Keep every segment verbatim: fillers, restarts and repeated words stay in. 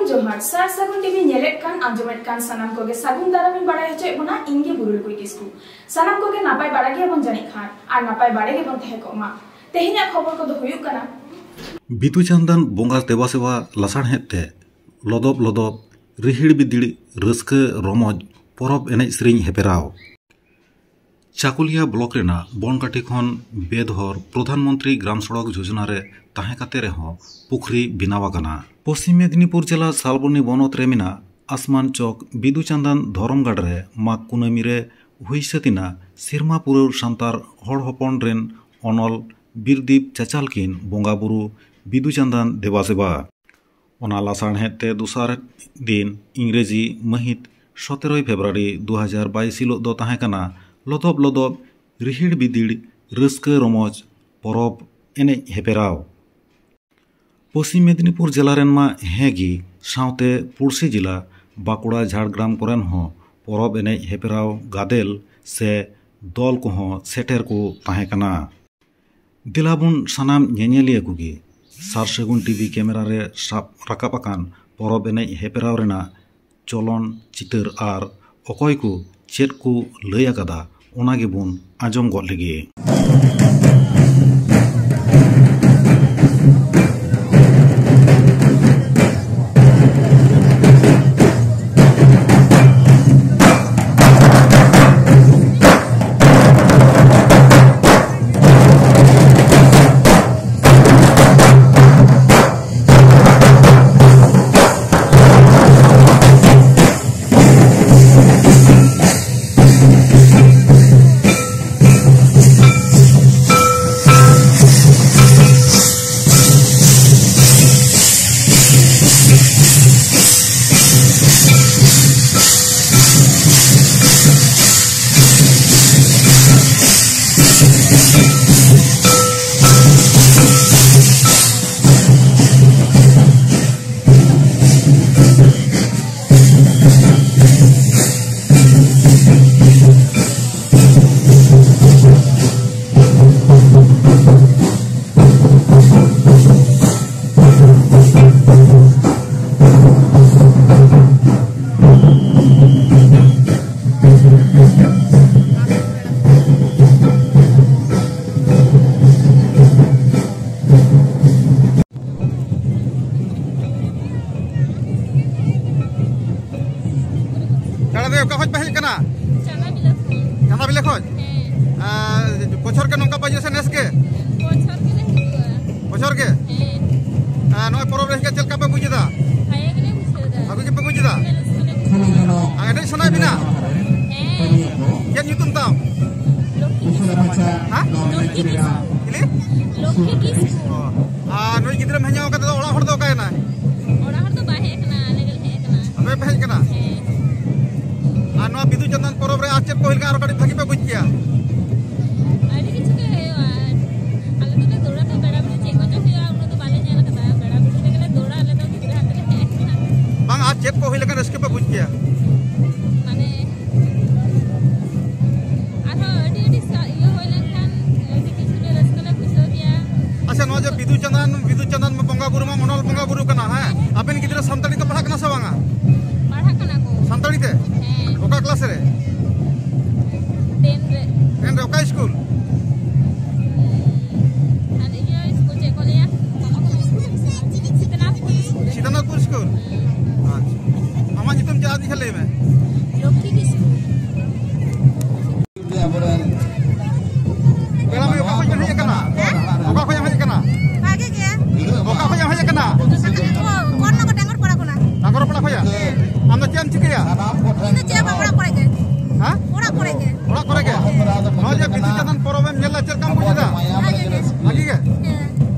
ᱡᱚᱦᱟᱨ, ᱥᱟᱨ ᱥᱟᱹᱜᱩᱱ ᱴᱤᱵᱷᱤ ᱧᱮᱞᱮᱫ ᱠᱟᱱ, ᱟᱸᱡᱚᱢᱮᱫ ᱠᱟᱱ ᱥᱟᱱᱟᱢ ᱠᱚᱜᱮ ᱥᱟᱹᱜᱩᱱ ᱫᱟᱨᱟᱢ ᱤᱧ ᱵᱟᱲᱟᱭ ᱦᱚᱪᱚᱭᱮᱫ ᱵᱚᱱᱟ᱾ ᱤᱧ ᱜᱮ ᱵᱩᱨᱩᱞ ᱠᱩᱲᱤ ᱠᱤᱥᱠᱩ᱾ ᱥᱟᱱᱟᱢ ᱠᱚᱜᱮ ᱱᱟᱯᱟᱭ ᱵᱟᱲᱟ ᱜᱮᱭᱟᱵᱚᱱ ᱡᱟᱹᱱᱤᱡ ᱠᱷᱟᱱ, ᱟᱨ ᱱᱟᱯᱟᱭ ᱵᱟᱲᱟ ᱜᱮᱵᱚᱱ ᱛᱟᱦᱮᱸ ᱠᱚᱜ ᱢᱟ᱾ ᱛᱮᱦᱮᱧᱟᱜ ᱠᱷᱚᱵᱚᱨ ᱠᱚᱫᱚ ᱦᱩᱭᱩᱜ ᱠᱟᱱᱟ᱾ ᱵᱤᱫᱩ ᱪᱟᱸᱫᱟᱱ ᱵᱚᱸᱜᱟ ᱫᱮᱵᱟ ᱥᱮᱵᱟ ᱞᱟᱥᱟᱲᱦᱮᱫ ᱛᱮ ᱞᱚᱫᱚᱵ ᱞᱚᱫᱚᱵ ᱨᱤᱦᱤᱲ ᱵᱤᱫᱤᱲ ᱨᱟᱹᱥᱠᱟᱹ ᱨᱚᱢᱚᱡᱽ ᱯᱚᱨᱚᱵᱽ ᱮᱱᱮᱡ ᱥᱮᱨᱮᱧ ᱦᱮᱯᱮᱨᱟᱣ᱾ ᱪᱟᱠᱩᱞᱤᱭᱟ ᱵᱞᱚᱠ ᱨᱮᱱᱟᱜ ᱵᱚᱱᱠᱟᱴᱷᱤ ᱠᱷᱚᱱ ᱵᱮᱫᱷᱚᱨ ᱯᱨᱚᱫᱷᱟᱱ ᱢᱚᱱᱛᱨᱤ ᱜᱨᱟᱢ ᱥᱚᱲᱚᱠ ᱡᱳᱡᱚᱱᱟ ᱨᱮ ᱛᱟᱦᱮᱸ ᱠᱟᱛᱮ ᱨᱮᱦᱚᱸ ᱯᱩᱠᱷᱨᱤ ᱵᱮᱱᱟᱣ ᱟᱠᱟᱱᱟ᱾ ᱯᱚᱥᱪᱤᱢ ᱢᱮᱫᱤᱱᱤᱯᱩᱨ ᱡᱮᱞᱟ ᱥᱟᱞᱵᱚᱱᱤ ᱵᱚᱱᱚᱛ ᱨᱮ ᱢᱮᱱᱟᱜ ᱟᱥᱢᱟᱱ ᱪᱚᱠ ᱵᱤᱫᱩ ᱪᱟᱸᱫᱟᱱ ᱫᱷᱚᱨᱚᱢ ᱜᱟᱲ ᱨᱮ ᱢᱟᱜᱽ ᱠᱩᱱᱟᱹᱢᱤ ᱨᱮ ᱦᱩᱭ ᱥᱟᱹᱛ ᱮᱱᱟ ᱥᱮᱨᱢᱟ ᱯᱩᱨᱟᱹᱣ ᱥᱟᱱᱛᱟᱲ ᱦᱚᱲ ᱦᱚᱯᱚᱱ ᱨᱮᱱ ᱚᱱᱚᱞ ᱵᱤᱨᱫᱤᱯ ᱪᱟᱪᱟᱞᱠᱤᱱ ᱵᱚᱸᱜᱟ ᱵᱩᱨᱩ ᱵᱤᱫᱩ ᱪᱟᱸᱫᱟᱱ ᱫᱮᱵᱟ ᱥᱮᱵᱟ᱾ ᱚᱱᱟ ᱞᱟᱥᱟᱲᱦᱮᱫ ᱛᱮ ᱫᱚᱥᱟᱨ ᱫᱤᱱ ᱤᱝᱨᱮᱡᱤ ᱢᱟᱹᱦᱤᱛ ᱥᱚᱛᱮᱨᱚᱭ ᱯᱷᱮᱵᱽᱨᱩᱣᱟᱨᱤ ᱫᱩ ᱦᱟᱡᱟᱨ ᱵᱟᱭᱤᱥ ᱦᱤᱞᱳᱜ ᱫᱚ ᱛᱟᱦᱮᱸ ᱠᱟᱱᱟ ᱞᱚᱫᱚᱵ ᱞᱚᱫᱚᱵ ᱨᱤᱦᱤᱲ ᱵᱤᱫᱤᱲ ᱨᱟᱹᱥᱠᱟᱹ ᱨᱚᱢᱚᱡᱽ ᱯᱚᱨᱚᱵᱽ ᱮᱱᱮᱡ ᱦᱮᱯᱮᱨᱟᱣ᱾ ᱯᱚᱥᱪᱤᱢ ᱢᱮᱫᱤᱱᱤᱯᱩᱨ ᱡᱮᱞᱟ ᱨᱮᱱ ᱢᱟ ᱦᱮᱸ ᱜᱮ, ᱥᱟᱶᱛᱮ ᱯᱩᱲᱥᱤ ᱡᱮᱞᱟ ᱵᱟᱸᱠᱩᱲᱟ, ᱡᱷᱟᱲᱜᱨᱟᱢ ᱠᱚᱨᱮᱱ ᱦᱚᱸ ᱯᱚᱨᱚᱵᱽ ᱮᱱᱮᱡ ᱦᱮᱯᱨᱟᱣ ᱜᱟᱫᱮᱞ ᱥᱮ ᱫᱚᱞ ᱠᱚᱦᱚᱸ ᱥᱮᱴᱮᱨ ᱠᱚ ᱛᱟᱦᱮᱸ ᱠᱟᱱᱟ᱾ ᱫᱮᱞᱟ ᱵᱚᱱ ᱥᱟᱱᱟᱢ ᱧᱮᱧᱮᱞᱤᱭᱟᱹ ᱠᱚᱜᱮ ᱥᱟᱨ ᱥᱟᱹᱜᱩᱱ ᱴᱤᱵᱷᱤ ᱠᱮᱢᱮᱨᱟ ᱨᱮ ᱥᱟᱵ ᱨᱟᱠᱟᱵ ᱟᱠᱟᱱ ᱯᱚᱨᱚᱵᱽ ᱮᱱᱮᱡ ᱦᱮᱯᱨᱟᱣ ᱨᱮᱱᱟᱜ ᱪᱚᱞᱚᱱ ᱪᱤᱛᱟᱹᱨ ᱟᱨ ᱚᱠᱚᱭ ᱠᱚ ᱪᱮᱫ ᱠᱚ ᱞᱟᱹᱭ ᱟᱠᱟᱫᱟ, ᱚᱱᱟ ᱜᱮᱵᱚᱱ ᱟᱸᱡᱚᱢ ᱜᱚᱫ ᱞᱮᱜᱮ᱾ ᱚᱠᱟ ᱠᱷᱚᱡ ᱯᱮ ᱦᱮᱡ ᱠᱟᱱᱟ? ᱪᱟᱸᱫᱟ ᱵᱤᱞᱟᱹ ᱠᱷᱚᱱ᱾ ᱪᱟᱸᱫᱟ ᱵᱤᱞᱟᱹ ᱠᱷᱚᱡ? ᱦᱮᱸ᱾ ᱟᱨ ᱵᱚᱪᱷᱚᱨ ᱜᱮ ᱱᱚᱝᱠᱟ ᱯᱮ ᱦᱤᱡᱩᱜᱼᱟ ᱥᱮ ᱱᱮᱥ ᱜᱮ? ᱵᱚᱪᱷᱚᱨ ᱜᱮᱞᱮ ᱦᱤᱡᱩᱜᱼᱟ᱾ ᱵᱚᱪᱷᱚᱨ ᱜᱮ? ᱦᱮᱸ᱾ ᱟᱨ ᱱᱚᱜᱼᱚᱭ ᱯᱚᱨᱚᱵᱽ ᱨᱮ ᱦᱮᱡ ᱠᱟᱛᱮ ᱪᱮᱫ ᱞᱮᱠᱟ ᱯᱮ ᱵᱩᱡ ᱮᱫᱟ? ᱵᱷᱟᱜᱮ ᱜᱮᱞᱮ ᱵᱩᱡᱷᱟᱹᱣ ᱮᱫᱟ᱾ ᱵᱷᱟᱜᱮ ᱜᱮᱯᱮ ᱵᱩᱡ ᱮᱫᱟ? ᱫᱚᱢᱮ ᱨᱟᱹᱥᱠᱟᱹ ᱞᱮ ᱵᱩᱡᱷᱟᱹᱣ ᱮᱫᱟ᱾ ᱟᱨ ᱮᱱᱮᱡ ᱥᱟᱱᱟᱭᱮᱫ ᱵᱤᱱᱟ? ᱦᱮᱸ᱾ ᱪᱮᱫ ᱧᱩᱛᱩᱢ ᱛᱟᱢ? ᱞᱚᱠᱠᱷᱤ ᱠᱤᱥᱠᱩ᱾ ᱦᱮᱸ? ᱞᱚᱠᱠᱷᱤ ᱠᱤᱥᱠᱩ᱾ ᱪᱤᱞᱤ? ᱞᱚᱠᱠᱷᱤ ᱠᱤᱥᱠᱩ᱾ ᱚ᱾ ᱟᱨ ᱱᱩᱭ ᱜᱤᱫᱽᱨᱟᱹᱢ ᱦᱮᱡ ᱟᱠᱟᱫ ᱫᱚ, ᱚᱲᱟᱜ ᱦᱚᱲ ᱫᱚ ᱚᱠᱟᱭᱮᱱᱟᱭ? ᱚᱲᱟᱜ ᱦᱚᱲ ᱫᱚ ᱵᱟᱭ ᱦᱮᱡ ᱟᱠᱟᱱᱟ, ᱟᱞᱮ ᱜᱮᱞᱮ ᱦᱮᱡ ᱟᱠᱟᱱᱟ᱾ ᱟᱯᱮ ᱯᱮ ᱦᱮᱡ ᱟᱠᱟᱱᱟ? ᱦᱮᱸ᱾ ᱟᱨ ᱱᱚᱣᱟ ᱵᱤᱫᱩ ᱪᱟᱸᱫᱟᱱ ᱯᱚᱨᱚᱵᱽ ᱨᱮ ᱟᱨ ᱪᱮᱫ ᱠᱚ ᱦᱩᱭ ᱞᱮᱱᱠᱷᱟᱱ ᱟᱨᱚ ᱠᱟᱹᱴᱤᱡ ᱵᱷᱟᱹᱜᱤ ᱯᱮ ᱵᱩᱡᱽ ᱠᱮᱭᱟ? ᱟᱹᱰᱤ ᱠᱤᱪᱷᱩ ᱜᱮ ᱦᱩᱭᱩᱜᱼᱟ᱾ ᱟᱞᱮ ᱫᱚᱞᱮ ᱫᱟᱹᱲᱟ ᱛᱚ, ᱵᱮᱲᱟ ᱵᱤᱲᱤ ᱪᱮᱫ ᱠᱚᱪᱚ ᱦᱩᱭᱩᱜᱼᱟ, ᱩᱱᱟᱹᱜ ᱫᱚ ᱵᱟᱞᱮ ᱧᱮᱞ ᱟᱠᱟᱫᱟ᱾ ᱵᱮᱲᱟ ᱵᱤᱲᱤ ᱨᱮᱜᱮ ᱞᱮ ᱫᱟᱹᱲᱟ ᱟᱞᱮ ᱫᱚ, ᱜᱤᱫᱽᱨᱟᱹ ᱦᱟᱛᱮ ᱞᱮ ᱦᱮᱡ ᱟᱠᱟᱱᱟ᱾ ᱵᱟᱝ, ᱟᱨ ᱪᱮᱫ ᱠᱚ ᱦᱩᱭ ᱞᱮᱠᱷᱟᱱ ᱨᱟᱹᱥᱠᱟᱹ ᱯᱮ ᱵᱩᱡᱽ ᱠᱮᱭᱟ? ᱢᱟᱱᱮ, ᱟᱨᱦᱚᱸ ᱟᱹᱰᱤ, ᱟᱹᱰᱤ ᱥᱟ-, ᱤᱭᱟᱹ ᱦᱩᱭ ᱞᱮᱱᱠᱷᱟᱱ ᱟᱹᱰᱤ ᱠᱤᱪᱷᱩ ᱞᱮ ᱨᱟᱹᱥᱠᱟᱹ ᱞᱮ ᱵᱩᱡᱷᱟᱹᱣ ᱠᱮᱭᱟ᱾ ᱟᱪᱪᱷᱟ, ᱱᱚᱣᱟ ᱡᱮ ᱵᱤᱫᱩ ᱪᱟᱸᱫᱟᱱ, ᱵᱤᱫᱩ ᱪᱟᱸᱫᱟᱱ ᱵᱚᱸᱜᱟ ᱵᱩᱨᱩ ᱢᱟ ᱢᱚᱱᱚᱞ ᱵᱚᱸᱜᱟ ᱵᱩᱨᱩ ᱠᱟᱱᱟ, ᱦᱮᱸ? ᱟᱵᱮᱱ ᱜᱤᱫᱽᱨᱟᱹ ᱥᱟᱱᱛᱟᱲᱤ ᱛᱮ ᱯᱟᱲᱦᱟᱜ ᱠᱟᱱᱟ ᱥᱮ ᱵᱟᱝᱟ? ᱯᱟᱲᱦᱟᱜ ᱠᱟᱱᱟ ᱠᱚ᱾ ᱥᱟᱱᱛᱟᱲᱤ ᱛᱮ? ᱦᱮᱸ᱾ ᱚᱠᱟ ᱠᱞᱟᱥ ᱨᱮ? ᱴᱮᱱ ᱨᱮ᱾ ᱴᱮᱱ ᱨᱮ, ᱚᱠᱟ ᱥᱠᱩᱞ? ᱟᱨ ᱤᱭᱟᱹ ᱥᱠᱩᱞ ᱪᱮᱫ ᱠᱚ ᱞᱟᱹᱭᱟ? ᱥᱤᱛᱟᱱᱟᱛᱷᱯᱩᱨ ᱥᱠᱩᱞ᱾ ᱥᱤᱛᱟᱱᱟᱛᱷᱯᱩᱨ ᱥᱠᱩᱞ? ᱟᱪᱪᱷᱟ᱾ ᱟᱢᱟᱜ ᱧᱩᱛᱩᱢ ᱪᱮᱫ ᱟᱨ ᱢᱤᱫ ᱫᱷᱟᱣ ᱞᱟᱹᱭ ᱢᱮ᱾ ᱞᱚᱠᱠᱷᱤ ᱠᱤᱥᱠᱩ᱾ ᱯᱮᱲᱟ ᱢᱟᱹᱭ, ᱚᱠᱟ ᱠᱷᱚᱡ ᱵᱮᱱ ᱦᱮᱡ ᱟᱠᱟᱱᱟ? ᱦᱮᱸ? ᱚᱠᱟ ᱠᱷᱚᱡ ᱮᱢ ᱦᱮᱡ ᱟᱠᱟᱱᱟ? ᱵᱷᱟᱜᱮ ᱜᱮ᱾ ᱚᱠᱟ ᱠᱷᱚᱡ ᱮᱢ ᱦᱮᱡ ᱟᱠᱟᱱᱟ? ᱠᱚᱨᱱᱚ ᱰᱟᱝᱜᱚᱨ ᱯᱟᱲᱟ ᱠᱷᱚᱱᱟᱜ᱾ ᱰᱟᱝᱜᱚᱨ ᱯᱟᱲᱟ ᱠᱷᱚᱡ? ᱟᱢ ᱫᱚ ᱪᱮᱫ ᱮᱢ ᱪᱤᱠᱟᱹᱭᱟ? ᱤᱧ ᱫᱚ ᱪᱮᱫ ᱦᱚᱸ ᱵᱟᱝ, ᱚᱲᱟᱜ ᱠᱚᱨᱮ ᱜᱮ᱾ ᱦᱮᱸ? ᱚᱲᱟᱜ ᱠᱚᱨᱮ ᱜᱮ᱾ ᱚᱲᱟᱜ ᱠᱚᱨᱮ ᱜᱮ? ᱦᱮᱸ᱾ ᱱᱚᱜᱼᱚᱭ ᱡᱮ ᱵᱤᱫᱩ ᱪᱟᱸᱫᱟᱱ ᱯᱚᱨᱚᱵᱽ ᱮᱢ ᱧᱮᱞ ᱮᱫᱟ, ᱪᱮᱫ ᱞᱮᱠᱟᱢ ᱵᱩᱡ ᱮᱫᱟ? ᱵᱷᱟᱜᱮ ᱜᱮ᱾ ᱵᱷᱟᱜᱮ ᱜᱮ? ᱦᱮᱸ᱾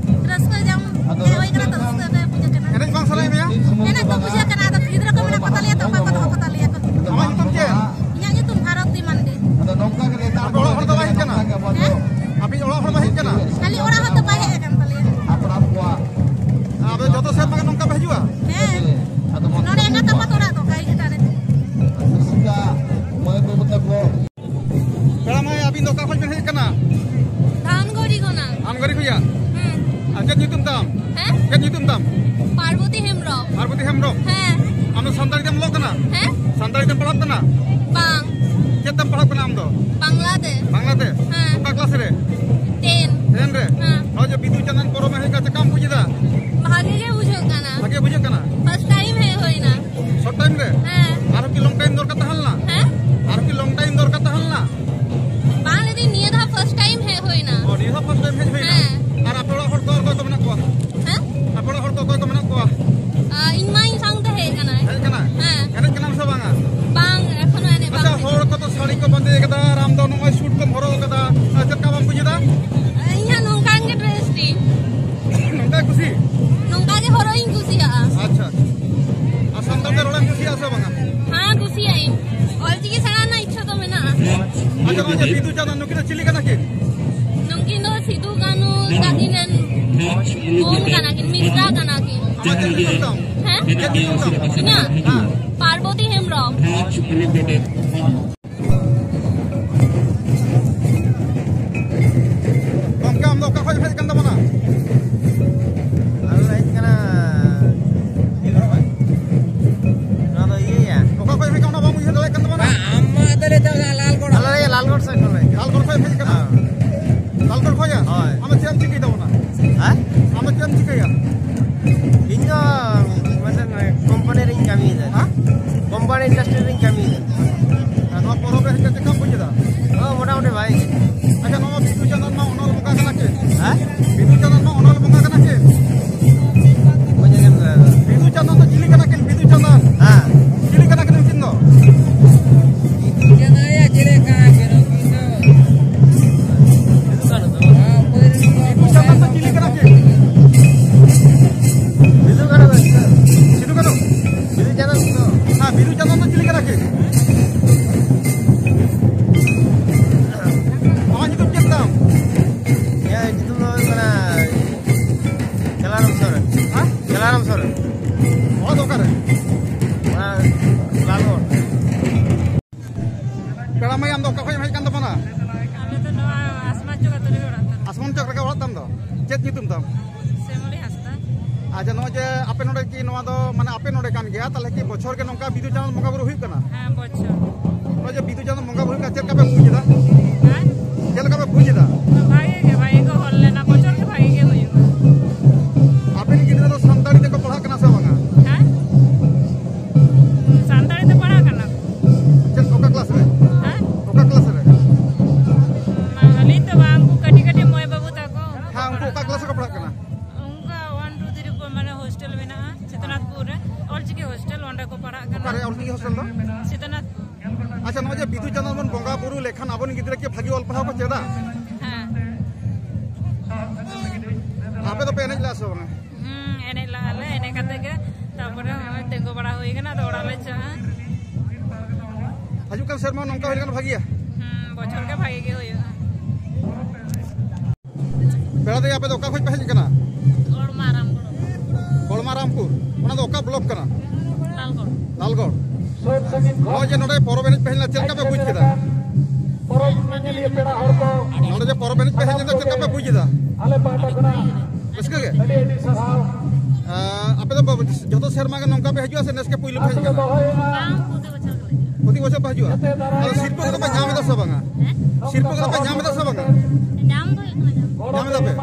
ᱨᱟᱹᱥᱠᱟᱹ ᱡᱚᱝ ᱦᱮᱡ ᱦᱩᱭ ᱠᱟᱱᱟ ᱛᱚ, ᱨᱟᱹᱥᱠᱟᱹ ᱜᱮ ᱵᱩᱡᱷᱟᱹᱜ ᱠᱟᱱᱟ᱾ ᱮᱱᱮᱡ ᱵᱟᱝ ᱥᱟᱱᱟᱭᱮᱫ ᱢᱮᱭᱟ? ᱮᱱᱮᱡ ᱫᱚ ᱵᱩᱡᱷᱟᱹᱜ ᱠᱟᱱᱟ, ᱟᱫᱚ ᱜᱤᱫᱽᱨᱟᱹ ᱠᱚ ᱢᱮᱱᱟᱜ ᱠᱚ ᱛᱟᱞᱮᱭᱟ ᱛᱚ, ᱚᱠᱚᱭ ᱠᱚ ᱫᱚᱦᱚ ᱠᱚ ᱛᱟᱞᱮᱭᱟ ᱠᱚ᱾ ᱟᱢᱟᱜ ᱧᱩᱛᱩᱢ ᱪᱮᱫ? ᱤᱧᱟᱹᱜ ᱧᱩᱛᱩᱢ ᱵᱷᱟᱨᱚᱛᱤ ᱢᱟᱱᱰᱤ᱾ ᱟᱯᱮ ᱚᱲᱟᱜ ᱦᱚᱲ ᱫᱚ ᱵᱟᱭ ᱦᱮᱡ ᱠᱟᱱᱟ? ᱦᱮᱸ? ᱟᱯᱮ ᱚᱲᱟᱜ ᱦᱚᱲ ᱵᱟᱭ ᱦᱮᱡ ᱠᱟᱱᱟ? ᱠᱷᱟᱹᱞᱤ ᱚᱲᱟᱜ ᱦᱚᱲ ᱫᱚ ᱵᱟᱭ ᱦᱮᱡ ᱟᱠᱟᱱ ᱛᱟᱞᱮᱭᱟ᱾ ᱟᱯᱮ ᱡᱚᱛᱚ ᱥᱮᱨᱢᱟ ᱜᱮ ᱱᱚᱝᱠᱟ ᱯᱮ ᱦᱤᱡᱩᱜᱼᱟ? ᱦᱮᱸ᱾ ᱱᱚᱰᱮ ᱮᱸᱜᱟᱛ ᱟᱯᱟᱛ ᱚᱲᱟᱜ ᱫᱚ ᱠᱟᱭ ᱜᱷᱟᱴᱟ ᱨᱮ᱾ ᱯᱮᱲᱟ ᱢᱟᱹᱭ, ᱟᱹᱵᱤᱱ ᱫᱚ ᱚᱠᱟ ᱠᱷᱚᱱ ᱵᱤᱱ ᱦᱮᱡ ᱟᱠᱟᱱᱟ? ᱫᱷᱟᱱᱜᱚᱲᱤ ᱠᱷᱚᱱᱟᱜ᱾ ᱫᱷᱟᱱᱜᱚᱲᱤ ᱠᱷᱚᱱᱟᱜ? ᱦᱮᱸ᱾ ᱟᱨ ᱪᱮᱫ ᱧᱩᱛᱩᱢ ᱛᱟᱢ? ᱦᱮᱸ? ᱪᱮᱫ ᱧᱩᱛᱩᱢ ᱛᱟᱢ? ᱯᱟᱨᱵᱚᱛᱤ ᱦᱮᱢᱵᱨᱚᱢ᱾ ᱯᱟᱨᱵᱚᱛᱤ ᱦᱮᱢᱵᱨᱚᱢ? ᱦᱮᱸ᱾ ᱟᱢ ᱫᱚ ᱥᱟᱱᱛᱟᱲᱤ ᱛᱮᱢ ᱚᱞᱚᱜ ᱠᱟᱱᱟ? ᱦᱮᱸ? ᱥᱟᱱᱛᱟᱲᱤ ᱛᱮᱢ ᱯᱟᱲᱦᱟᱜ ᱠᱟᱱᱟ? ᱵᱟᱝ᱾ ᱪᱮᱫ ᱛᱮᱢ ᱯᱟᱲᱦᱟᱜ ᱠᱟᱱᱟ ᱟᱢ ᱫᱚ? ᱵᱟᱝᱞᱟ ᱛᱮ᱾ ᱵᱟᱝᱞᱟ ᱛᱮ? ᱦᱮᱸ᱾ ᱚᱠᱟ ᱠᱞᱟᱥ ᱨᱮ? ᱴᱮᱱ᱾ ᱴᱮᱱ ᱨᱮ? ᱦᱮᱸ᱾ ᱱᱚᱜᱼᱚᱭ ᱡᱮ ᱵᱤᱫᱩ ᱪᱟᱸᱫᱟᱱ ᱯᱚᱨᱚᱵᱽ ᱮᱢ ᱦᱮᱡ ᱠᱟᱱᱟ, ᱪᱮᱫ ᱞᱮᱠᱟᱢ ᱵᱩᱡ ᱮᱫᱟ? ᱵᱷᱟᱜᱮ ᱜᱮ ᱵᱩᱡᱷᱟᱹᱜ ᱠᱟᱱᱟ᱾ ᱵᱷᱟᱜᱮ ᱵᱩᱡᱷᱟᱹᱜ ᱠᱟᱱᱟ? ᱯᱷᱟᱥᱴ ᱴᱟᱭᱤᱢ ᱦᱮᱡ ᱦᱩᱭᱱᱟ᱾ ᱥᱚᱨᱴ ᱴᱟᱭᱤᱢ ᱨᱮ? ᱦᱮᱸ᱾ ᱟᱨᱦᱚᱸ ᱠᱤ ᱞᱚᱝ ᱴᱟᱭᱤᱢ ᱫᱚᱨᱠᱟᱨ ᱛᱟᱦᱮᱸ ᱞᱮᱱᱟ? ᱥᱮ ᱵᱟᱝᱟ? ᱦᱮᱸ, ᱠᱩᱥᱤᱭᱟᱜ ᱤᱧ᱾ ᱚᱞᱪᱤᱠᱤ ᱥᱮᱬᱟ ᱨᱮᱱᱟᱜ ᱤᱪᱪᱷᱟᱹ ᱫᱚ ᱢᱮᱱᱟᱜᱼᱟ᱾ ᱟᱪᱪᱷᱟ, ᱱᱚᱜᱼᱚᱭ ᱡᱮ ᱵᱤᱫᱩ ᱪᱟᱸᱫᱟᱱ, ᱱᱩᱠᱤᱱ ᱫᱚ ᱪᱤᱞᱤ ᱠᱟᱱᱟ ᱠᱤᱱ? ᱱᱩᱠᱤᱱ ᱫᱚ ᱥᱤᱫᱩ ᱠᱟᱹᱱᱦᱩ ᱛᱟᱹᱠᱤᱱ ᱨᱮᱱ ᱵᱳᱱ ᱠᱟᱱᱟ ᱠᱤᱱ, ᱢᱤᱥᱨᱟ ᱠᱟᱱᱟ ᱠᱤᱱ᱾ ᱟᱢᱟᱜ ᱪᱮᱫ ᱧᱩᱛᱩᱢ ᱛᱟᱢ? ᱦᱮᱸ? ᱪᱮᱫ ᱧᱩᱛᱩᱢ ᱛᱟᱢ? ᱤᱧᱟᱹᱜ? ᱦᱮᱸ᱾ ᱯᱟᱨᱵᱚᱛᱤ ᱦᱮᱢᱵᱨᱚᱢ᱾ ᱜᱚᱢᱠᱮ, ᱟᱢ ᱫᱚ ᱚᱠᱟ ᱠᱷᱚᱡ ᱮᱢ ᱦᱮᱡ ᱟᱠᱟᱱ ᱛᱟᱵᱚᱱᱟ? ᱟᱞᱮ ᱞᱮ ᱦᱮᱡ ᱟᱠᱟᱱᱟ ᱱᱚᱣᱟ ᱫᱚ ᱤᱭᱟᱹᱭᱟ᱾ ᱚᱠᱟ ᱠᱷᱚᱡ ᱮᱢ ᱦᱮᱡ ᱟᱠᱟᱱᱟ, ᱚᱱᱟ ᱵᱟᱢ ᱩᱭᱦᱟᱹᱨ ᱫᱟᱲᱮᱭᱟᱜ ᱠᱟᱱ ᱛᱟᱵᱚᱱᱟ? ᱟᱢ ᱢᱟ ᱟᱫᱚ ᱞᱟᱹᱭ ᱛᱟᱵᱚᱱᱟ ᱞᱟᱞᱜᱚᱲ᱾ ᱟᱞᱮ ᱞᱟᱞᱜᱚᱲ ᱥᱮᱫ ᱠᱷᱚᱱ ᱞᱮ ᱦᱮᱡ ᱟᱠᱟᱱᱟ᱾ ᱞᱟᱞᱜᱚᱲ ᱠᱷᱚᱡ ᱮᱢ ᱦᱮᱡ ᱟᱠᱟᱱᱟ? ᱦᱮᱸ᱾ ᱞᱟᱞᱜᱚᱲ ᱠᱷᱚᱡ ᱭᱟ? ᱦᱳᱭ᱾ ᱟᱢ ᱫᱚ ᱪᱮᱫ ᱮᱢ ᱪᱤᱠᱟᱹᱭ ᱛᱟᱵᱚᱱᱟ? ᱦᱮᱸ? ᱟᱢ ᱫᱚ ᱪᱮᱫ ᱮᱢ ᱪᱤᱠᱟᱹᱭᱟ? ᱤᱧ ᱫᱚ ᱢᱤᱫᱴᱮᱱ ᱠᱳᱢᱯᱟᱱᱤ ᱨᱤᱧ ᱠᱟᱹᱢᱤᱭᱮᱫᱟ᱾ ᱦᱮᱸ? ᱠᱳᱢᱯᱟᱱᱤ ᱤᱱᱰᱟᱥᱴᱨᱤ ᱨᱤᱧ ᱠᱟᱹᱢᱤᱭᱮᱫᱟ᱾ ᱟᱨ ᱱᱚᱣᱟ ᱯᱚᱨᱚᱵᱽ ᱨᱮ ᱦᱮᱡ ᱠᱟᱛᱮ ᱪᱮᱫ ᱞᱮᱠᱟᱢ ᱵᱩᱡ ᱮᱫᱟ? ᱦᱚᱸ, ᱢᱚᱴᱟᱢᱩᱴᱤ ᱵᱷᱟᱜᱮ ᱜᱮ᱾ ᱟᱪᱪᱷᱟ, ᱱᱚᱣᱟ ᱵᱤᱫᱩ ᱪᱟᱸᱫᱟᱱ ᱢᱟ ᱚᱱᱚᱞ ᱵᱚᱸᱜᱟ ᱠᱟᱱᱟ ᱠᱤᱱ? ᱦᱮᱸ? ᱵᱤᱫᱩ ᱪᱟᱸᱫᱟᱱ ᱢᱟ ᱚᱱᱚᱞ ᱵᱚᱸᱜᱟ ᱠᱟᱱᱟ ᱠᱤᱱ? ᱵᱟᱹᱧ ᱟᱸᱡᱚᱢ ᱠᱮᱫᱟ ᱫᱟᱫᱟ᱾ ᱵᱤᱫᱩ ᱪᱟᱸᱫᱟᱱ ᱫᱚ ᱪᱤᱞᱤ ᱠᱟᱱᱟ ᱠᱤᱱ? ᱵᱤᱫᱩ ᱪᱟᱸᱫᱟᱱ? ᱦᱮᱸ᱾ ᱪᱤᱞᱤ ᱠᱟᱱᱟ ᱠᱤᱱ ᱩᱱᱠᱤᱱ ᱫᱚ? ᱵᱤᱫᱩ ᱪᱟᱸᱫᱟᱱ ᱭᱟ ᱪᱤᱞᱤ ᱠᱟᱱᱟ ᱠᱤᱱ ᱩᱱᱠᱤᱱ ᱫᱚ? ᱵᱤᱫᱩ ᱪᱟᱸᱫᱟᱱ ᱫᱚ ᱪᱤᱞᱤ ᱠᱟᱱᱟ ᱠᱤᱱ? ᱵᱤᱫᱩ ᱠᱟᱹᱱᱦᱩ᱾ ᱥᱤᱫᱩ ᱠᱟᱹᱱᱦᱩ? ᱵᱤᱫᱩ ᱪᱟᱸᱫᱟᱱ ᱫᱚ᱾ ᱦᱮᱸ, ᱵᱤᱫᱩ ᱪᱟᱸᱫᱟᱱ ᱫᱚ ᱪᱤᱞᱤ ᱠᱟᱱᱟ ᱠᱤᱱ? ᱟᱢᱟᱜ ᱧᱩᱛᱩᱢ ᱪᱮᱫ ᱛᱟᱢ? ᱤᱧᱟᱹᱜ ᱧᱩᱛᱩᱢ ᱫᱚ ᱦᱩᱭᱩᱜ ᱠᱟᱱᱟ ᱪᱟᱞᱟᱨᱟᱢ ᱥᱚᱨᱮᱱ᱾ ᱦᱮᱸ? ᱪᱟᱞᱟᱨᱟᱢ ᱥᱚᱨᱮᱱ᱾ ᱚᱲᱟᱜ ᱫᱚ ᱚᱠᱟᱨᱮ? ᱚᱲᱟᱜ ᱞᱟᱞᱜᱚᱲ᱾ ᱯᱮᱲᱟ ᱢᱟᱹᱭ, ᱟᱢ ᱫᱚ ᱚᱠᱟ ᱠᱷᱚᱱ ᱮᱢ ᱦᱮᱡ ᱟᱠᱟᱱ ᱛᱟᱵᱚᱱᱟ? ᱟᱞᱮ ᱫᱚ ᱱᱚᱣᱟ ᱟᱥᱢᱟ ᱪᱚᱠ ᱟᱹᱛᱩ ᱨᱮᱜᱮ ᱚᱲᱟᱜ ᱛᱟᱞᱮ᱾ ᱟᱥᱢᱟᱱ ᱪᱚᱠ ᱨᱮᱜᱮ ᱚᱲᱟᱜ ᱛᱟᱢ ᱫᱚ? ᱪᱮᱫ ᱧᱩᱛᱩᱢ ᱛᱟᱢ? ᱥᱮᱢᱚᱞᱤ ᱦᱟᱸᱥᱫᱟ᱾ ᱟᱪᱪᱷᱟ, ᱱᱚᱜᱼᱚᱭ ᱡᱮ ᱟᱯᱮ ᱱᱚᱰᱮ ᱠᱤ ᱱᱚᱣᱟ ᱫᱚ, ᱢᱟᱱᱮ, ᱟᱯᱮ ᱱᱚᱰᱮ ᱠᱟᱱ ᱜᱮᱭᱟ, ᱛᱟᱦᱚᱞᱮ ᱠᱤ ᱵᱚᱪᱷᱚᱨ ᱜᱮ ᱱᱚᱝᱠᱟ ᱵᱤᱫᱩ ᱪᱟᱸᱫᱟᱱ ᱵᱚᱸᱜᱟ ᱵᱩᱨᱩ ᱦᱩᱭᱩᱜ ᱠᱟᱱᱟ? ᱦᱮᱸ, ᱵᱚᱪᱷᱚᱨ᱾ ᱱᱚᱜᱼᱚᱭ ᱡᱮ ᱵᱤᱫᱩ ᱪᱟᱸᱫᱟᱱ ᱵᱚᱸᱜᱟ ᱵᱩᱨᱩ ᱦᱩᱭᱩᱜ ᱠᱟᱱᱟ, ᱪᱮᱫ ᱞᱮᱠᱟ ᱯᱮ ᱵᱩᱡ ᱮᱫᱟ? ᱦᱮᱸ? ᱪᱮᱫ ᱞᱮᱠᱟ ᱯᱮ ᱵᱩᱡ ᱮᱫᱟ? ᱵᱷᱟᱜᱮ ᱜᱮ, ᱵᱷᱟᱜᱮ ᱜᱮ ᱦᱚᱲ ᱞᱮᱱᱟ, ᱵᱚᱪᱷᱚᱨ ᱜᱮ ᱵᱷᱟᱜᱮ ᱜᱮ ᱦᱩᱭᱩᱜᱼᱟ᱾ ᱟᱯᱮ ᱨᱮᱱ ᱜᱤᱫᱽᱨᱟᱹ ᱫᱚ ᱥᱟᱱᱛᱟᱲᱤ ᱛᱮᱠᱚ ᱯᱟᱲᱦᱟᱜ ᱠᱟᱱᱟ ᱥᱮ ᱵᱟᱝᱟ? ᱦᱮᱸ? ᱥᱟᱱᱛᱟᱲᱤ ᱛᱮ ᱯᱟᱲᱦᱟᱜ ᱠᱟᱱᱟ ᱠᱚ᱾ ᱪᱮᱫ, ᱚᱠᱟ ᱠᱞᱟᱥ ᱨᱮ? ᱦᱮᱸ? ᱚᱠᱟ ᱠᱞᱟᱥ ᱨᱮ? ᱢᱟ, ᱟᱹᱞᱤᱧ ᱫᱚ ᱵᱟᱝ, ᱩᱱᱠᱩ ᱠᱟᱹᱴᱤᱡ ᱠᱟᱹᱴᱤᱡ ᱢᱟᱹᱭ ᱵᱟᱹᱵᱩ ᱛᱟᱠᱚ᱾ ᱦᱮᱸ, ᱩᱱᱠᱩ ᱚᱠᱟ ᱠᱞᱟᱥ ᱨᱮᱠᱚ ᱯᱟᱲᱦᱟᱜ ᱠᱟᱱᱟ? ᱚᱱᱠᱟ ᱚᱣᱟᱱ, ᱴᱩ, ᱛᱷᱨᱤ, ᱯᱷᱳᱨ, ᱢᱟᱱᱮ ᱦᱳᱥᱴᱮᱞ ᱢᱮᱱᱟᱜᱼᱟ, ᱪᱮᱛᱚᱱᱟᱛᱷᱯᱩᱨ ᱨᱮ, ᱚᱞᱪᱤᱠᱤ ᱦᱳᱥᱴᱮᱞ, ᱚᱸᱰᱮ ᱠᱚ ᱯᱟᱲᱦᱟᱜ ᱠᱟᱱᱟ᱾ ᱚᱠᱟᱨᱮ ᱚᱞᱪᱤᱠᱤ ᱦᱳᱥᱴᱮᱞ ᱫᱚ? ᱪᱮᱛᱚᱱᱟᱛᱷᱯᱩᱨ᱾ ᱟᱪᱪᱷᱟ, ᱱᱚᱜᱼᱚᱭ ᱡᱮ ᱵᱤᱫᱩ ᱪᱟᱸᱫᱟᱱ ᱵᱚᱱ ᱵᱚᱸᱜᱟ ᱵᱩᱨᱩ ᱞᱮᱠᱷᱟᱱ ᱟᱵᱚᱨᱮᱱ ᱜᱤᱫᱽᱨᱟᱹ ᱠᱤ ᱵᱷᱟᱹᱜᱤ ᱚᱞ ᱯᱟᱲᱦᱟᱣ ᱠᱚ ᱪᱮᱫᱟ? ᱦᱮᱸ᱾ ᱟᱯᱮ ᱫᱚᱯᱮ ᱮᱱᱮᱡ ᱞᱮᱫᱟ ᱥᱮ ᱵᱟᱝᱟ? ᱦᱩᱸ, ᱮᱱᱮᱡ ᱞᱟᱜᱼᱟ ᱞᱮ, ᱮᱱᱮᱡ ᱠᱟᱛᱮ ᱜᱮ ᱛᱟᱨᱯᱚᱨᱮ ᱦᱚᱸᱜᱼᱚᱭ ᱛᱤᱸᱜᱩ ᱵᱟᱲᱟ ᱦᱩᱭ ᱠᱟᱱᱟ, ᱟᱫᱚ ᱚᱲᱟᱜ ᱞᱮ ᱪᱟᱞᱟᱜᱼᱟ᱾ ᱦᱤᱡᱩᱜ ᱠᱟᱱ ᱥᱮᱨᱢᱟ ᱱᱚᱝᱠᱟ ᱦᱩᱭ ᱞᱮᱠᱷᱟᱱ ᱵᱷᱟᱜᱤᱭᱟ? ᱦᱩᱸ, ᱵᱚᱪᱷᱚᱨ ᱜᱮ ᱵᱷᱟᱜᱤ ᱜᱮ ᱦᱩᱭᱩᱜᱼᱟ᱾ ᱯᱮᱲᱟ ᱫᱟᱹᱭ, ᱟᱯᱮ ᱫᱚ ᱚᱠᱟ ᱠᱷᱚᱱ ᱯᱮ ᱦᱮᱡ ᱟᱠᱟᱱᱟ? ᱠᱚᱲᱢᱟ ᱨᱟᱢᱜᱚᱲ᱾ ᱠᱚᱲᱢᱟ ᱨᱟᱢᱯᱩᱨ᱾ ᱚᱱᱟ ᱫᱚ ᱚᱠᱟ ᱵᱞᱚᱠ ᱠᱟᱱᱟ? ᱞᱟᱞᱜᱚᱲ᱾ ᱞᱟᱞᱜᱚᱲ᱾ ᱱᱚᱜᱼᱚᱭ ᱡᱮ ᱱᱚᱰᱮ ᱯᱚᱨᱚᱵᱽ ᱮᱱᱮᱡ ᱯᱮ ᱦᱮᱡ ᱞᱮᱱᱟ, ᱪᱮᱫ ᱞᱮᱠᱟ ᱯᱮ ᱵᱩᱡᱽ ᱠᱮᱫᱟ? ᱯᱚᱨᱚᱵᱽ ᱧᱮᱧᱮᱞᱤᱭᱟᱹ ᱯᱮᱲᱟ ᱦᱚᱲ ᱠᱚ, ᱱᱚᱰᱮ ᱡᱮ ᱯᱚᱨᱚᱵᱽ ᱮᱱᱮᱡ ᱯᱮ ᱦᱮᱡ ᱞᱮᱱᱟ, ᱪᱮᱫ ᱞᱮᱠᱟ ᱯᱮ ᱵᱩᱡᱽ ᱮᱫᱟ? ᱟᱞᱮ ᱯᱟᱦᱴᱟ ᱠᱷᱚᱱᱟᱜ ᱨᱟᱹᱥᱠᱟᱹ ᱜᱮ? ᱟᱹᱰᱤ ᱟᱹᱰᱤ ᱥᱟᱨᱦᱟᱣ᱾ ᱟᱸ, ᱟᱯᱮ ᱫᱚ ᱵᱟ-, ᱡᱚᱛᱚ ᱥᱮᱨᱢᱟ ᱜᱮ ᱱᱚᱝᱠᱟ ᱯᱮ ᱦᱤᱡᱩᱜᱼᱟ ᱥᱮ ᱱᱮᱥ ᱜᱮ ᱯᱩᱭᱞᱩ ᱯᱮ ᱦᱮᱡ ᱟᱠᱟᱱᱟ? ᱵᱟᱝ, ᱯᱨᱚᱛᱤ ᱵᱚᱪᱷᱚᱨ ᱜᱮᱞᱮ ᱦᱤᱡᱩᱜᱼᱟ᱾ ᱯᱨᱚᱛᱤ ᱵᱚᱪᱷᱚᱨ ᱯᱮ ᱦᱤᱡᱩᱜᱼᱟ? ᱟᱫᱚ ᱥᱤᱨᱯᱟᱹ ᱠᱚᱫᱚ ᱯᱮ ᱧᱟᱢ ᱮᱫᱟ ᱥᱮ ᱵᱟᱝᱟ? ᱦᱮᱸ? ᱥᱤᱨᱯᱟᱹ ᱠᱚᱫᱚ ᱯᱮ ᱧᱟᱢ ᱮᱫᱟ ᱥᱮ ᱵᱟᱝᱟ? ᱧᱟᱢ ᱫᱚ ᱦᱩᱭᱩᱜ ᱠᱟᱱᱟ, ᱧᱟᱢ᱾ ᱧᱟᱢ ᱮᱫᱟ ᱯᱮ?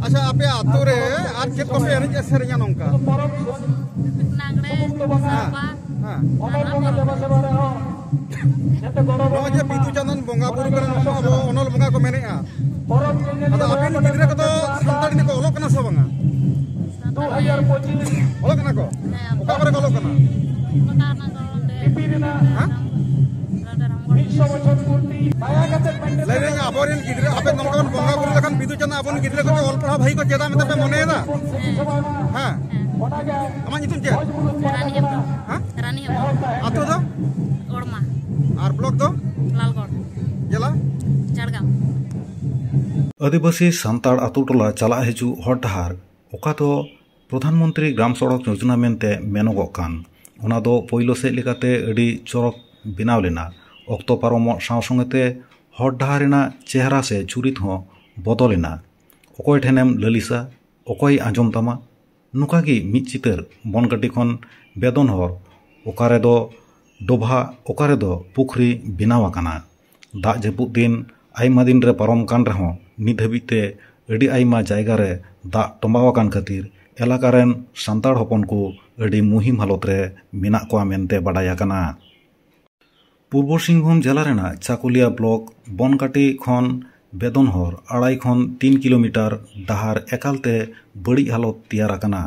ᱟᱪᱪᱷᱟ, ᱟᱯᱮ ᱟᱹᱛᱩ ᱨᱮ ᱟᱨ ᱪᱮᱫ ᱠᱚᱯᱮ ᱮᱱᱮᱡ ᱥᱮᱨᱮᱧᱟ ᱱᱚᱝᱠᱟ? ᱞᱟᱜᱽᱲᱮ, ᱦᱮᱸ᱾ ᱥᱟᱲᱯᱟ, ᱦᱮᱸ᱾ ᱟᱨ ᱯᱚᱨᱚᱵᱽ᱾ ᱱᱚᱜᱼᱚᱭ ᱡᱮ ᱵᱤᱫᱩ ᱪᱟᱸᱫᱟᱱ ᱵᱚᱸᱜᱟ ᱵᱩᱨᱩ ᱠᱟᱱᱟ, ᱱᱚᱣᱟ ᱟᱵᱚ ᱚᱱᱚᱞ ᱵᱚᱸᱜᱟ ᱠᱚ ᱢᱮᱱᱮᱜᱼᱟ᱾ ᱟᱫᱚ ᱟᱯᱮ ᱨᱮᱱ ᱜᱤᱫᱽᱨᱟᱹ ᱠᱚᱫᱚ ᱥᱟᱱᱛᱟᱲᱤ ᱛᱮᱠᱚ ᱚᱞᱚᱜ ᱠᱟᱱᱟ ᱥᱮ ᱵᱟᱝᱟ? ᱚᱞᱚᱜ ᱠᱟᱱᱟ ᱠᱚ? ᱦᱮᱸ᱾ ᱚᱠᱟ ᱠᱚᱨᱮ ᱠᱚ ᱚᱞᱚᱜ ᱠᱟᱱᱟ? ᱦᱮᱸ? ᱞᱟᱹᱭ ᱫᱟᱹᱧ, ᱟᱵᱚᱨᱮᱱ ᱜᱤᱫᱽᱨᱟᱹ, ᱟᱯᱮ ᱱᱚᱝᱠᱟ ᱵᱚᱱ ᱵᱚᱸᱜᱟ ᱵᱩᱨᱩ ᱞᱮᱠᱷᱟᱱ ᱵᱤᱫᱩ ᱪᱟᱸᱫᱟᱱ ᱟᱵᱚᱨᱮᱱ ᱜᱤᱫᱽᱨᱟᱹ ᱠᱚ ᱚᱞ ᱯᱟᱲᱦᱟᱣ ᱵᱷᱟᱹᱜᱤ ᱠᱚ ᱪᱮᱫᱟ ᱢᱮᱱᱛᱮ ᱯᱮ ᱢᱚᱱᱮᱭᱮᱫᱟ? ᱦᱮᱸ᱾ ᱦᱮᱸ᱾ ᱟᱢᱟᱜ ᱧᱩᱛᱩᱢ ᱪᱮᱫ? ᱨᱟᱱᱤ ᱦᱮᱢᱵᱨᱚᱢ᱾ ᱦᱮᱸ? ᱨᱟᱱᱤ ᱦᱮᱢᱵᱨᱚᱢ᱾ ᱟᱹᱛᱩ ᱫᱚ? ᱚᱲᱢᱟ᱾ ᱟᱨ ᱵᱞᱚᱠ ᱫᱚ? ᱞᱟᱞᱜᱚᱲ᱾ ᱡᱮᱞᱟ? ᱡᱷᱟᱲᱜᱨᱟᱢ᱾ ᱟᱹᱫᱤᱵᱟᱹᱥᱤ ᱥᱟᱱᱛᱟᱲ ᱟᱹᱛᱩ ᱴᱚᱞᱟ ᱪᱟᱞᱟᱜ ᱦᱤᱡᱩᱜ ᱦᱚᱨ ᱰᱟᱦᱟᱨ, ᱚᱠᱟ ᱫᱚ ᱯᱨᱚᱫᱷᱟᱱ ᱢᱚᱱᱛᱨᱤ ᱜᱨᱟᱢ ᱥᱚᱲᱚᱠ ᱡᱳᱡᱚᱱᱟ ᱢᱮᱱᱛᱮ ᱢᱮᱱᱚᱜᱚᱜ ᱠᱟᱱ, ᱚᱱᱟ ᱫᱚ ᱯᱳᱭᱞᱳ ᱥᱮᱫ ᱞᱮᱠᱟᱛᱮ ᱟᱹᱰᱤ ᱪᱚᱨᱚᱠ ᱵᱮᱱᱟᱣ ᱞᱮᱱᱟ᱾ ᱚᱠᱛᱚ ᱯᱟᱨᱚᱢᱚᱜ ᱥᱟᱶ ᱥᱚᱸᱜᱮᱛᱮ ᱦᱚᱨ ᱰᱟᱦᱟᱨ ᱨᱮᱱᱟᱜ ᱪᱮᱦᱨᱟ ᱥᱮ ᱪᱩᱨᱤᱛ ᱦᱚᱸ ᱵᱚᱫᱚᱞ ᱮᱱᱟ᱾ ᱚᱠᱚᱭ ᱴᱷᱮᱱᱮᱢ ᱞᱟᱹᱞᱤᱥᱟ, ᱚᱠᱚᱭ ᱟᱸᱡᱚᱢ ᱛᱟᱢᱟ? ᱱᱚᱝᱠᱟ ᱜᱮ ᱢᱤᱫ ᱪᱤᱛᱟᱹᱨ ᱵᱚᱱᱠᱟᱴᱤ ᱠᱷᱚᱱ ᱵᱮᱫᱚᱱ ᱦᱚᱨ, ᱚᱠᱟ ᱨᱮᱫᱚ ᱰᱚᱵᱷᱟᱜ, ᱚᱠᱟ ᱨᱮᱫᱚ ᱯᱩᱠᱷᱨᱤ ᱵᱮᱱᱟᱣ ᱟᱠᱟᱱᱟ᱾ ᱫᱟᱜ ᱡᱟᱹᱯᱩᱫ ᱫᱤᱱ ᱟᱭᱢᱟ ᱫᱤᱱ ᱨᱮ ᱯᱟᱨᱚᱢ ᱠᱟᱱ ᱨᱮᱦᱚᱸ, ᱱᱤᱛ ᱫᱷᱟᱹᱵᱤᱡ ᱛᱮ ᱟᱹᱰᱤ ᱟᱭᱢᱟ ᱡᱟᱭᱜᱟ ᱨᱮ ᱫᱟᱜ ᱛᱚᱸᱵᱟᱣ ᱟᱠᱟᱱ ᱠᱷᱟᱹᱛᱤᱨ ᱮᱞᱟᱠᱟ ᱨᱮᱱ ᱥᱟᱱᱛᱟᱲ ᱦᱚᱯᱚᱱ ᱠᱚ ᱟᱹᱰᱤ ᱢᱩᱦᱤᱢ ᱦᱟᱞᱚᱛ ᱨᱮ ᱢᱮᱱᱟᱜ ᱠᱚᱣᱟ ᱢᱮᱱᱛᱮ ᱵᱟᱰᱟᱭ ᱟᱠᱟᱱᱟ᱾ ᱯᱩᱨᱵᱚ ᱥᱤᱝᱵᱷᱩᱢ ᱡᱮᱞᱟ ᱨᱮᱱᱟᱜ ᱪᱟᱠᱩᱞᱤᱭᱟ ᱵᱞᱚᱠ ᱵᱚᱱᱠᱟᱴᱤ ᱠᱷᱚᱱ ᱵᱮᱫᱚᱱ ᱦᱚᱨ ᱟᱲᱟᱭ ᱠᱷᱚᱱ ᱛᱤᱱ ᱠᱤᱞᱳᱢᱤᱴᱟᱨ ᱰᱟᱦᱟᱨ ᱮᱠᱟᱞ ᱛᱮ ᱵᱟᱹᱲᱤᱡ ᱦᱟᱞᱚᱛ ᱛᱮᱭᱟᱨ ᱟᱠᱟᱱᱟ᱾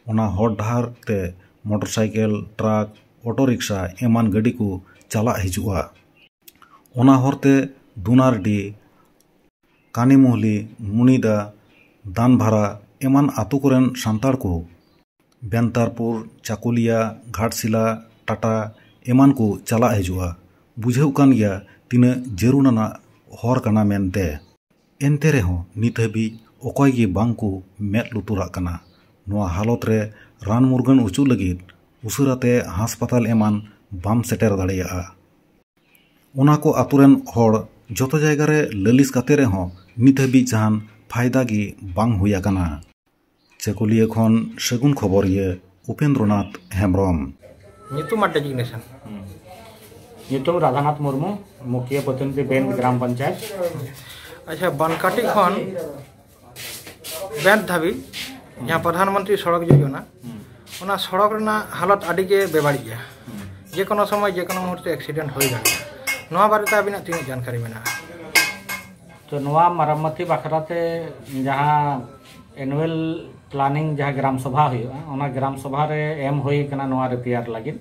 ᱚᱱᱟ ᱦᱚᱨ ᱰᱟᱦᱟᱨ ᱛᱮ motor cycle, truck, auto rickshaw ᱮᱢᱟᱱ ᱜᱟᱹᱰᱤ ᱠᱚ ᱪᱟᱞᱟᱜ ᱦᱤᱡᱩᱜᱼᱟ᱾ ᱚᱱᱟ ᱦᱚᱨ ᱛᱮ ᱫᱩᱱᱟᱨᱰᱤ, ᱠᱟᱱᱤᱢᱩᱦᱞᱤ, ᱢᱩᱱᱤᱫᱟ, ᱫᱟᱱᱵᱷᱟᱨᱟ ᱮᱢᱟᱱ ᱟᱛᱳ ᱠᱚᱨᱮᱱ ᱥᱟᱱᱛᱟᱲ ᱠᱚ ᱵᱮᱱᱛᱟᱨᱯᱩᱨ, ᱪᱟᱠᱩᱞᱤᱭᱟ, ᱜᱷᱟᱴᱥᱤᱞᱟ, ᱴᱟᱴᱟ ᱮᱢᱟᱱ ᱠᱚ ᱪᱟᱞᱟᱜ ᱦᱤᱡᱩᱜᱼᱟ᱾ ᱵᱩᱡᱷᱟᱹᱣ ᱠᱟᱱ ᱜᱮᱭᱟ ᱛᱤᱱᱟᱹᱜ ᱡᱟᱹᱨᱩᱲ ᱟᱱᱟᱜ ᱦᱚᱨ ᱠᱟᱱᱟ ᱢᱮᱱᱛᱮ᱾ ᱮᱱᱛᱮ ᱨᱮᱦᱚᱸ ᱱᱤᱛ ᱦᱟᱹᱵᱤᱡ ᱚᱠᱚᱭ ᱜᱮ ᱵᱟᱝ ᱠᱚ ᱢᱮᱫ ᱞᱩᱛᱩᱨᱟᱜ ᱠᱟᱱᱟ᱾ ᱱᱚᱣᱟ ᱦᱟᱞᱚᱛ ᱨᱮ ᱨᱟᱱ ᱢᱩᱨᱜᱟᱹᱱ ᱚᱪᱚᱜ ᱞᱟᱹᱜᱤᱫ ᱩᱥᱟᱹᱨᱟ ᱛᱮ ᱦᱟᱥᱯᱟᱛᱟᱞ ᱮᱢᱟᱱ ᱵᱟᱢ ᱥᱮᱴᱮᱨ ᱫᱟᱲᱮᱭᱟᱜᱼᱟ᱾ ᱚᱱᱟ ᱠᱚ ᱟᱛᱳ ᱨᱮᱱ ᱦᱚᱲ ᱡᱚᱛᱚ ᱡᱟᱭᱜᱟ ᱨᱮ ᱞᱟᱹᱞᱤᱥ ᱠᱟᱛᱮ ᱨᱮᱦᱚᱸ ᱱᱤᱛ ᱦᱟᱹᱵᱤᱡ ᱡᱟᱦᱟᱱ ᱯᱷᱟᱭᱫᱟ ᱜᱮ ᱵᱟᱝ ᱦᱩᱭ ᱟᱠᱟᱱᱟ᱾ ᱪᱟᱹᱠᱩᱞᱤᱭᱟᱹ ᱠᱷᱚᱱ ᱥᱟᱹᱜᱩᱱ ᱠᱷᱚᱵᱚᱨᱤᱭᱟᱹ ᱩᱯᱮᱱᱫᱨᱚᱱᱟᱛᱷ ᱦᱮᱢᱵᱨᱚᱢ᱾ ᱧᱩᱛᱩᱢ ᱟᱨ ᱰᱮᱡᱤᱜᱱᱮᱥᱚᱱ᱾ ᱧᱩᱛᱩᱢ ᱨᱟᱫᱷᱟᱱᱟᱛᱷ ᱢᱩᱨᱢᱩ, ᱢᱩᱠᱷᱤᱭᱟᱹ ᱯᱨᱚᱛᱤᱱᱤᱫᱷᱤ ᱵᱮᱱ ᱜᱨᱟᱢ ᱯᱚᱧᱪᱟᱭᱮᱛ᱾ ᱟᱪᱪᱷᱟ, ᱵᱟᱱᱠᱟᱴᱤ ᱠᱷᱚᱱ ᱵᱮᱱ ᱫᱷᱟᱹᱵᱤᱡ ᱡᱟᱦᱟᱸ ᱯᱨᱚᱫᱷᱟᱱ ᱢᱚᱱᱛᱨᱤ ᱥᱚᱲᱚᱠ ᱡᱳᱡᱚᱱᱟ, ᱚᱱᱟ ᱥᱚᱲᱚᱠ ᱨᱮᱱᱟᱜ ᱦᱟᱞᱚᱛ ᱟᱹᱰᱤ ᱜᱮ ᱵᱮᱵᱟᱹᱲᱤᱡ ᱜᱮᱭᱟ᱾ ᱡᱮ ᱠᱳᱱᱳ ᱥᱚᱢᱚᱭ ᱡᱮ ᱠᱳᱱᱳ ᱢᱩᱦᱩᱨᱛᱮ ᱮᱠᱥᱤᱰᱮᱱᱴ ᱦᱩᱭ ᱫᱟᱲᱮᱭᱟᱜᱼᱟ᱾ ᱱᱚᱣᱟ ᱵᱟᱨᱮᱛᱮ ᱟᱹᱵᱤᱱᱟᱜ ᱛᱤᱱᱟᱹᱜ ᱡᱟᱱᱠᱟᱨᱤ ᱢᱮᱱᱟᱜᱼᱟ? ᱛᱚ ᱱᱚᱣᱟ ᱢᱟᱨᱟᱢᱢᱟᱛᱤ ᱵᱟᱠᱷᱨᱟ ᱛᱮ ᱡᱟᱦᱟᱸ ᱮᱱᱩᱣᱮᱞ ᱯᱞᱟᱱᱤᱝ ᱡᱟᱦᱟᱸ ᱜᱨᱟᱢ ᱥᱚᱵᱷᱟ ᱦᱩᱭᱩᱜᱼᱟ, ᱚᱱᱟ ᱜᱨᱟᱢ ᱥᱚᱵᱷᱟ ᱨᱮ ᱮᱢ ᱦᱩᱭ ᱟᱠᱟᱱᱟ ᱱᱚᱣᱟ ᱨᱤᱯᱮᱭᱟᱨ ᱞᱟᱹᱜᱤᱫ᱾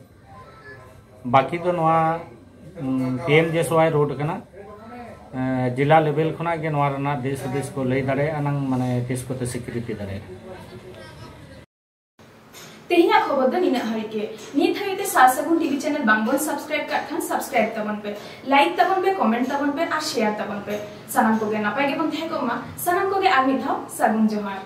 ᱵᱟᱹᱠᱤ ᱫᱚ ᱱᱚᱣᱟ ᱯᱤ ᱮᱢ ᱡᱮ ᱮᱥ ᱣᱟᱭ ᱨᱳᱰ ᱠᱟᱱᱟ᱾ ᱮᱸ, ᱡᱮᱞᱟ ᱞᱮᱵᱮᱞ ᱠᱷᱚᱱᱟᱜ ᱜᱮ ᱱᱚᱣᱟ ᱨᱮᱱᱟᱜ ᱫᱤᱥ ᱦᱩᱫᱤᱥ ᱠᱚ ᱞᱟᱹᱭ ᱫᱟᱲᱮᱭᱟᱜᱼᱟ ᱱᱟᱝ, ᱢᱟᱱᱮ ᱛᱤᱥ ᱠᱚᱛᱮ ᱥᱤᱠᱨᱤᱛᱤ ᱫᱟᱲᱮᱭᱟᱜᱼᱟ᱾ ᱛᱮᱦᱮᱧᱟᱜ ᱠᱷᱚᱵᱚᱨ ᱫᱚ ᱱᱤᱱᱟᱹᱜ ᱦᱟᱹᱨᱤᱡ ᱜᱮ᱾ ᱱᱤᱛ ᱦᱟᱹᱵᱤᱡ ᱛᱮ ᱥᱟᱨ ᱥᱟᱹᱜᱩᱱ ᱴᱤᱵᱷᱤ ᱪᱮᱱᱮᱞ ᱵᱟᱝ ᱵᱚᱱ ᱥᱟᱵᱥᱠᱨᱟᱭᱤᱵ ᱠᱟᱜ ᱠᱷᱟᱱ ᱥᱟᱵᱥᱠᱨᱟᱭᱤᱵ ᱛᱟᱵᱚᱱ ᱯᱮ, ᱞᱟᱭᱤᱠ ᱛᱟᱵᱚᱱ ᱯᱮ, ᱠᱚᱢᱮᱱᱴ ᱛᱟᱵᱚᱱ ᱯᱮ ᱟᱨ ᱥᱮᱭᱟᱨ ᱛᱟᱵᱚᱱ ᱯᱮ᱾ ᱥᱟᱱᱟᱢ ᱠᱚᱜᱮ ᱱᱟᱯᱟᱭ ᱜᱮᱵᱚᱱ ᱛᱟᱦᱮᱸ ᱠᱚᱜ ᱢᱟ᱾ ᱥᱟᱱᱟᱢ ᱠᱚᱜᱮ ᱟᱨ ᱢᱤᱫ ᱫᱷᱟᱣ ᱥᱟᱹᱜᱩᱱ ᱡᱚᱦᱟᱨ᱾